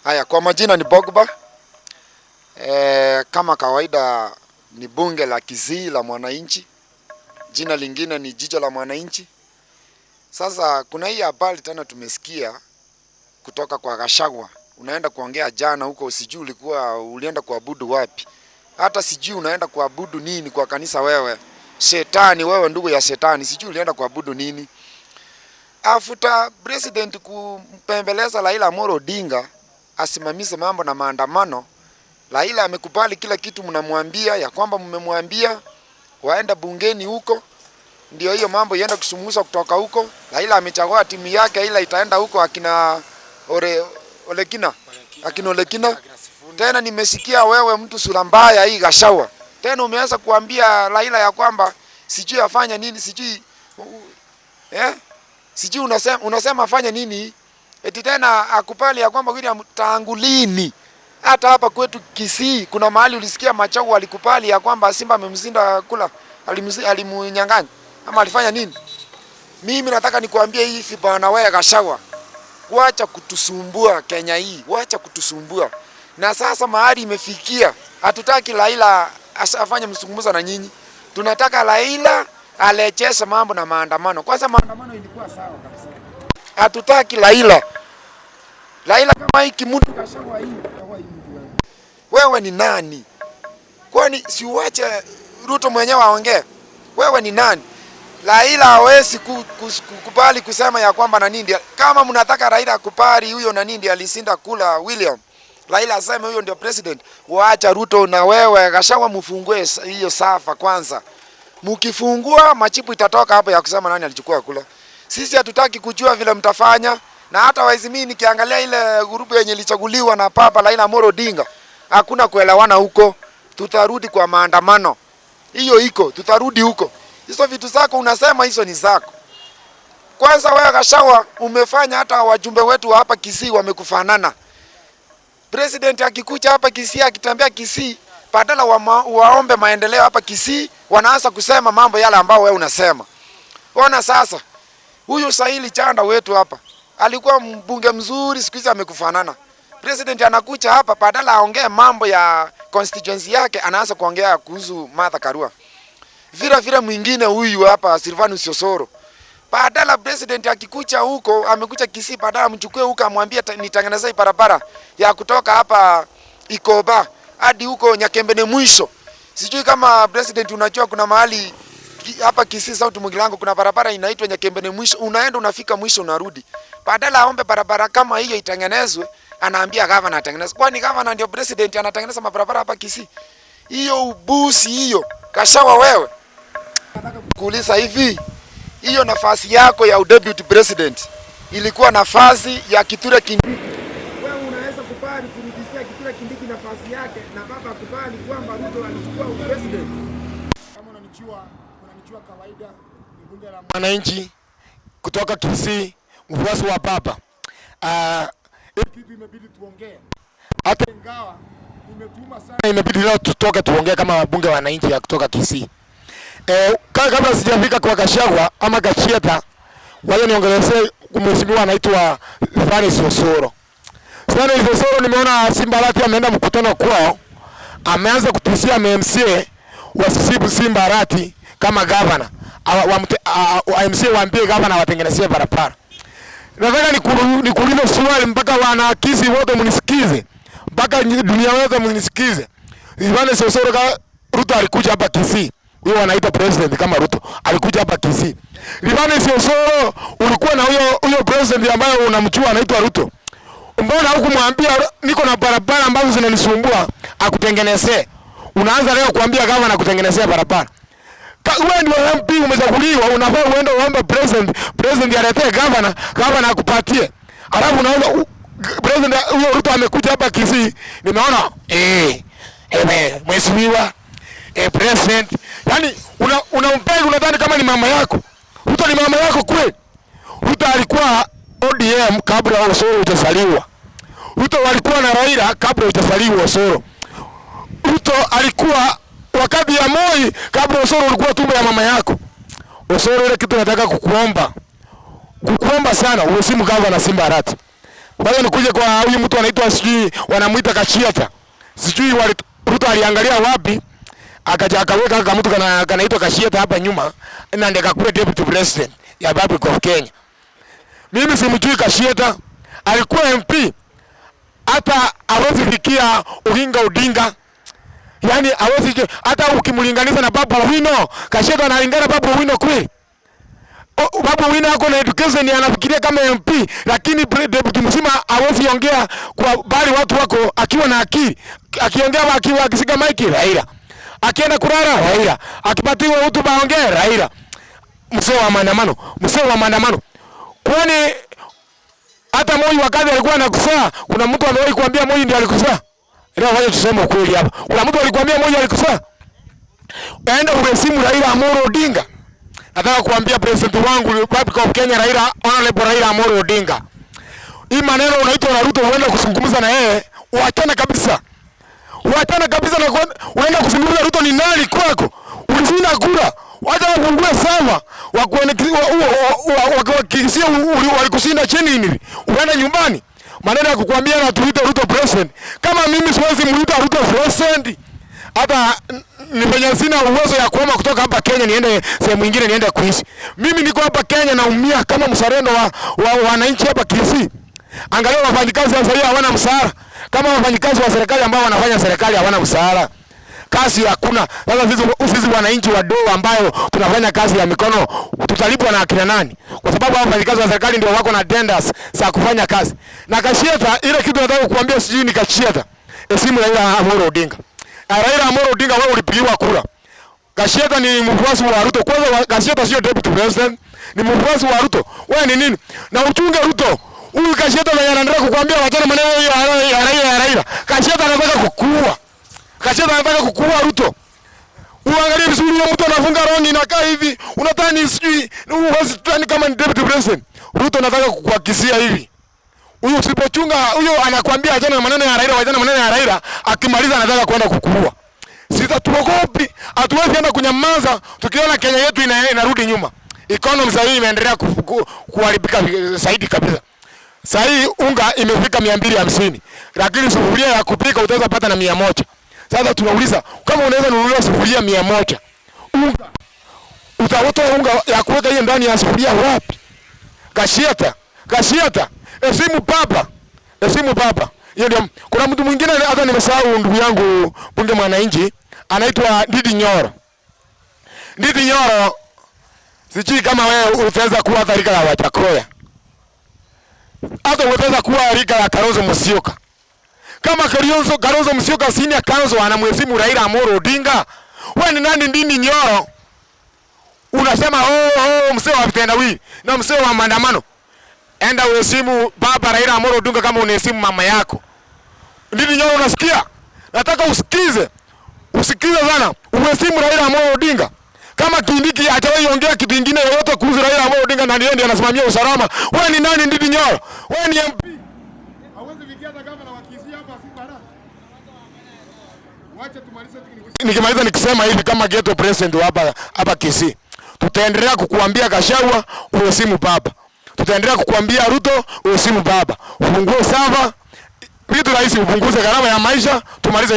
Haya, kwa majina ni Bogba. Kama kawaida ni bunge la Kisii la mwananchi, jina lingine ni jicho la mwananchi. Sasa kuna hii habari tena tumesikia kutoka kwa Gachagua, unaenda kuongea jana huko, sijui ulikuwa ulienda kuabudu wapi, hata sijui unaenda kuabudu nini kwa kanisa wewe. Shetani wewe, ndugu ya shetani, sijui ulienda kuabudu nini. After president kumpembeleza Raila Amolo Odinga asimamishe mambo na maandamano, Raila amekubali kila kitu mnamwambia, ya kwamba mmemwambia waenda bungeni huko, ndio hiyo mambo ienda kusumusa kutoka huko. Raila amechagua timu yake, ila itaenda huko akina Olekina, akina Olekina. Tena nimesikia wewe mtu sura mbaya hii Gachagua, tena umeanza kuambia Raila ya kwamba sijui afanya nini, sijui sijui unasema afanye nini, eti tena akubali ya kwamba William tangu lini? Hata hapa kwetu Kisii kuna mahali ulisikia Machogu alikubali ya kwamba Simba amemzinda kula, alimunyang'anya ama alifanya nini? Mimi nataka nikuambie hivi bwana, wewe Gachagua, wacha kutusumbua Kenya hii, wacha kutusumbua. Na sasa mahali imefikia, hatutaki Raila afanye mzungumzo na nyinyi. Tunataka Raila alecheshe mambo na maandamano. Kwanza maandamano ilikuwa sawa kabisa. Hatutaki Raila. Raila kama hiki mtu Gachagua hii, wewe ni nani? Kwani si uache Ruto mwenyewe aongee? Wewe ni nani? Raila hawezi kukubali kusema ya kwamba nani ndiye. Kama mnataka Raila akubali huyo nani ndiye alisinda kula William, Raila aseme huyo ndio president, waacha Ruto na wewe Gachagua mfungue hiyo safa kwanza. Mkifungua machipu itatoka hapo ya kusema nani alichukua kula. Sisi hatutaki kujua vile mtafanya, na hata waizi mimi nikiangalia ile grupu yenye ilichaguliwa na Papa Raila Amolo Odinga, hakuna kuelewana huko. Tutarudi kwa maandamano. Hiyo iko, tutarudi huko. Hizo vitu zako unasema hizo ni zako. Kwanza wewe Gachagua umefanya hata wajumbe wetu wa hapa Kisii wamekufanana. President akikuja hapa Kisii, akitembea Kisii, badala waombe maendeleo hapa Kisii, wanaanza kusema mambo yale ambao wewe unasema. Ona sasa, huyu Saili Chanda wetu hapa alikuwa mbunge mzuri, siku hizi amekufanana. President anakuja hapa, badala aongee mambo ya constituency yake, anaanza kuongea kuhusu Martha Karua. Vile vile mwingine huyu hapa Silvanus Osoro, badala president akikuja huko, amekuja Kisii, badala mchukue huko amwambie nitengeneze barabara ya kutoka hapa Ikoba hadi huko Nyakembene mwisho. Sijui kama president unajua kuna mahali hapa Kisii South Mugilango kuna barabara inaitwa Nyakembene mwisho, unaenda unafika mwisho unarudi. Badala aombe barabara kama hiyo itengenezwe, anaambia governor atengeneze. Kwani governor ndio president anatengeneza mabarabara hapa Kisii? Hiyo ubusi hiyo. Gachagua wewe. Nataka kuuliza hivi, hiyo nafasi yako ya deputy president ilikuwa nafasi ya Kithure Kindiki. Wewe unaweza kubali kurudishia Kithure Kindiki nafasi yake na baba akubali kwamba Ruto alichukua president? Kama unanijua kawaida ni bunge la mwananchi kutoka Kisii, mfuasi wa baba. Kitu imebidi tuongee. Hata ingawa imetuma sana, imebidi leo tutoke tuongee kama wabunge wa wananchi ya kutoka Kisii. Kabla sijafika kwa Gachagua ama Gachieta, waje niongelesee mheshimiwa anaitwa Silvanus Osoro. Silvanus Osoro nimeona Simba Arati ameenda mkutano kwao, ameanza kutishia MCA wasisibu Simba Arati kama governor. MCA waambie governor watengenezie barabara. Nataka nikuulize swali mpaka wana Kisii wote mnisikize, mpaka dunia yote mnisikize. Silvanus Osoro ka Ruto alikuja hapa Kisii. Huyo anaitwa president kama Ruto alikuja hapa Kisii. Silvanus Osoro ulikuwa na huyo president ambaye unamjua anaitwa Ruto. Mbona hukumwambia niko na barabara ambazo zinanisumbua akutengenezee? Unaanza leo kuambia gavana akutengenezea barabara. Wewe ndio MP umechaguliwa, unafaa uende uombe president, president aletee gavana, gavana akupatie. Alafu unaanza president huyo Ruto amekuja hapa Kisii, nimeona mheshimiwa president. Yaani unampenda unadhani kama ni mama yako. Ruto ni mama yako kweli? Ruto alikuwa ODM kabla Osoro hujazaliwa. Ruto walikuwa na Raila kabla hujazaliwa Osoro. Ruto alikuwa wakati ya Moi kabla Osoro ulikuwa tumbo ya mama yako. Osoro, ile kitu nataka kukuomba. Kukuomba sana uheshimu gavana Simba Arati. Wacha nikuje kwa huyu mtu anaitwa sijui wanamuita Kashiata. Sijui Ruto aliangalia wapi akaja akaweka kama mtu kanaitwa Kashiata hapa nyuma na ndiye akakuwa deputy president ya Republic of Kenya. Mimi simjui Kashieta, alikuwa MP, hata hawezi fikia Oginga Odinga. Yaani hawezi, hata ukimlinganisha na Babu Owino, Kashieta analingana Babu Owino kweli? Babu Owino ako na education, anafikiria kama MP, lakini deputy mzima hawezi ongea kwa bali watu wako akiwa na akili. Akiongea akiwa akishika mic Raila. Akienda kulala Raila. Akipatiwa hotuba aongee Raila. Mzee wa maandamano, mzee wa maandamano. Kwani hata Moi wakati alikuwa anakufa, kuna mtu amewahi kuambia Moi ndiye alikufa? Leo wacha tuseme ukweli hapa. Kuna mtu alikwambia Moi alikufa? Enda uheshimu Raila Amolo Odinga. Nataka kuambia president wangu Republic of Kenya Raila, Honorable Raila Amolo Odinga. Hii maneno unaitwa na Ruto unaenda kuzungumza na yeye, uachane kabisa. Uachane kabisa na unaenda kuzungumza Ruto ni nani kwako? Ulishinda kura. Wacha wafungue sawa. Wakuhakikishia walikushinda chini hivi. Uende nyumbani. Maneno ya kukuambia na tuite Ruto president. Kama mimi siwezi muita Ruto president. Hata ni venye sina uwezo ya kuhama kutoka hapa Kenya niende sehemu nyingine niende kuishi. Mimi niko hapa Kenya naumia kama mzalendo wa wananchi hapa Kisii. Angalia wafanyikazi sasa hivi hawana mshahara. Kama wafanyikazi wa serikali ambao wanafanya serikali hawana mshahara. Kazi hakuna. Sasa sisi wananchi wadogo ambayo tunafanya kazi ya mikono tutalipwa na akina nani? Kwa sababu hao wafanyikazi wa serikali ndio wako na tenders za kufanya kazi. Na Kashieta, ile kitu nataka kukuambia sijui ni Kashieta. Esimu Raila Amolo Odinga. Raila Amolo Odinga wewe ulipigiwa kura. Kashieta ni mfuasi wa Ruto. Kwanza Kashieta sio deputy president, ni mfuasi wa Ruto. Wewe ni nini? Na uchunge Ruto. Huyu Kashieta mwenye anaendelea kukuambia wachana maneno hiyo ya Raila ya Raila. Kashieta anataka kukuua. Kashieta anataka kukuua Ruto. Uangalie vizuri huyo mtu anafunga rongi inakaa hivi. Unadhani sijui huwezi dhani kama ni deputy president. Ruto anataka kukuhakikishia hivi. Huyu usipochunga huyo anakuambia achana na maneno ya Raila, achana na maneno ya Raila, akimaliza anataka kwenda kukuua. Sisi tuogopi, hatuwezi enda kunyamaza tukiona Kenya yetu inarudi nyuma. Economy sasa hii imeendelea kuharibika zaidi kabisa. Sasa hii unga imefika 250, lakini sufuria ya kupika utaweza pata na 100. Sasa tunauliza kama unaweza nunua sufuria 100, unga utatoa unga ya kuweka hiyo ndani ya sufuria wapi? Kashieta, Kashieta, esimu baba, esimu baba. Hiyo ndio. Kuna mtu mwingine hata nimesahau, ndugu yangu bunge mwananchi, anaitwa Ndindi Nyoro. Ndindi Nyoro, sijui kama wewe utaweza kuwa hata rika la Wajackoyah. Hata utaweza kuwa rika la Kalonzo Musyoka. Kama Kalonzo Musyoka senior counsel anamheshimu Raila Amolo Odinga, wewe ni nani Ndindi Nyoro? Unasema oh, mzee wa vitendawili na mzee wa maandamano. Enda uheshimu baba Raila Amolo Odinga kama unaheshimu mama yako. Ndindi Nyoro, unasikia? Nataka usikize. Usikize sana. Uheshimu Raila Amolo Odinga. Kama Kindiki hajawahi ongea kitu kingine yoyote kuhusu Raila Amolo Odinga na ndiye anasimamia usalama. Wewe ni nani Ndindi Nyoro? Wewe ni MP. Hawezi fikia hata gavana wa Kisii hapa si bara. Wacha tumalize. Nikimaliza nikisema hivi kama ghetto president hapa Kisii. Tutaendelea kukuambia Gachagua uheshimu baba. Tutaendelea kukuambia Ruto uheshimu baba. Ufungue sava. Vitu rahisi, upunguze gharama ya maisha, tumalize.